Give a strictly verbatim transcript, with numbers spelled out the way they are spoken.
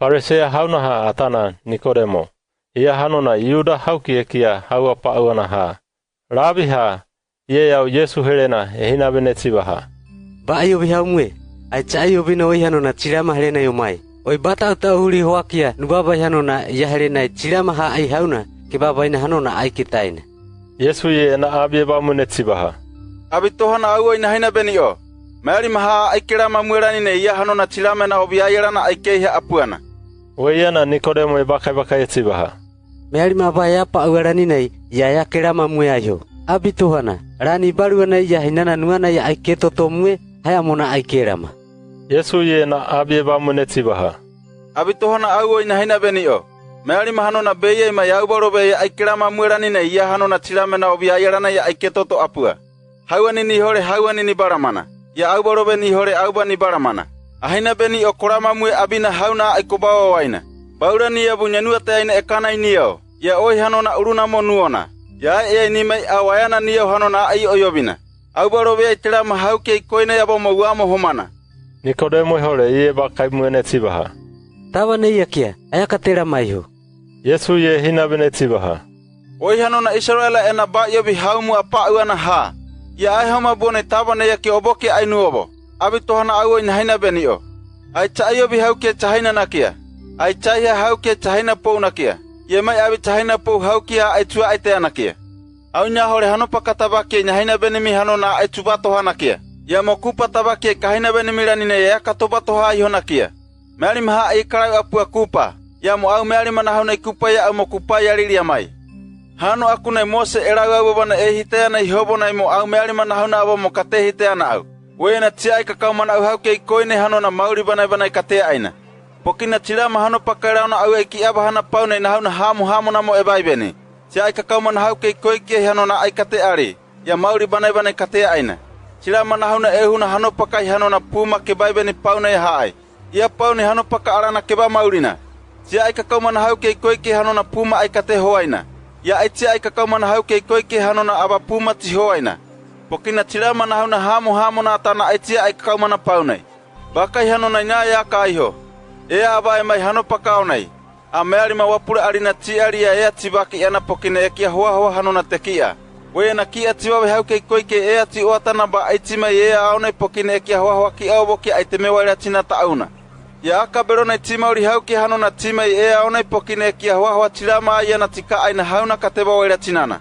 Parisea hauna ha atana Nikodemo, ia hanona Iuda hauki ekia haua pa'uana ha. Rabi ha, ia au Yesu helena, e hinabe netsiba ha: Ba'aiobi hau mue, ai cha'aiobi na oihanona chilama helena iomai. Oi bata'uta'u huli hoakia nu babai hanona ia helena i chilama ha ai hauna ke babaina hanona ai ketaina. Yesu ye na'abi ebamu netsiba ha: Abi tohana aua i na hinabe ni'o. Mealima ha ai kelama mue rani ne ia hanona chilama na obiaia rana ai kei ha apuana. Weia na Nikodemo e bakaibakai etsiba ha: Mealima ba ya pa'ua rani ne ia ya kelama mue aiho? Abi tohana, rani balua ne ia hinana nuana ia ai ketoto mue, haya mona ai kelama. Yesu ye na'abi ebamu netsiba ha: Abi tohana aua i na hinabe ni'o. Mealima hanona beia i mai aubalo be ia ai kelama mue rani ne ia hanona chilama na obiaia rana ia ai ketoto apua. Haua ni nihole haua ni nibalamana, ia aubalo be nihole auba nibalamana. Ahinabe ni'o kolama mue abina hauna ai kobawawaina. Baula ni ya bu nyanua te aina ekana i niau, ia oi hanona uluna mo nuona. Ia ai e ai ni mai awayana niau hanona ai oyobina. Aubalo be ai telama hauki ai koina ia bo mo uamo homana. Nikodemo hole i e bakai mue netsiba ha: Tava ne ia kia, aya ka telama aiho? Yesu ye hinabe netsiba ha: Oi hanona Isarela e na ba'aiobi hau mu apa'uana ha. Ia ai homa bone tava ne ia ke oboke ai nuobo. Abi tohana aua i na hinabe ni'o. Ai cha'aiobi hauki e chahaina nakia. Ai chaiha hauki e chahaina pou nakia. Ia mai abi chahaina pou hauki a ai chua ai tea nakia. Au nya hole hanopa ka tavaki i na hinabe ni mi hanona ai chuba toha nakia. Ia mo kupa tavaki i ka hinabe ni mi rani ne ia ka toba toha aiho nakia. Mealima ha ai kalau apua kupa, ia mo au mealima nahauna i kupa ia au mo kupa ia lilia mai. Hanu aku nai Mose e lau au baba na e hitea na i hobo nai mo au mealima nahauna abo mo kate hitea na au. Weia na chia ai kakau mana au hauki i koine hanona mauli banaibana i katea aina. Pokina chilama hanopa ka rauna au ai ki'a ba hana pau nai nahauna hamu hamu na mo e baibeni. Chia ai kakau mana hauki i koiki hanona ai kate ali, ia mauli banaibana i katea aina. Chilama nahauna e huna hanopa kai hanona puma ke baibeni pau nai ha ai. Ia pau ni hanopa ka alana ke ba maulina. Chia ai kakau mana hauki i koiki hanona puma ai kate hoaina. Ia ai chia ai kakau mana hauki i koiki hanona aba puma chi hoaina. Pokina chilama nahauna hamu hamu na atana ai chia ai kakau mana pau nai. Bakai hanona i na ia ka aiho. Ea aba e mai hanopa ka onai. A mealima wapula ali na chi ali ia ea chi baki ana pokina e kia hoahoa hanona te kia. Weia na kia chi babe hauki i koiki ea chi oatana ba ai chi mai ea aonai pokina e kia hoahoa kia obo kia ai te me waila chi na ta'auna. Ia aka belo nai chi mauli hauki hanona chi mai ea aonai pokina e kia hoahoa chilama ai ana chi ka ai na hauna ka te ba waila chi nana.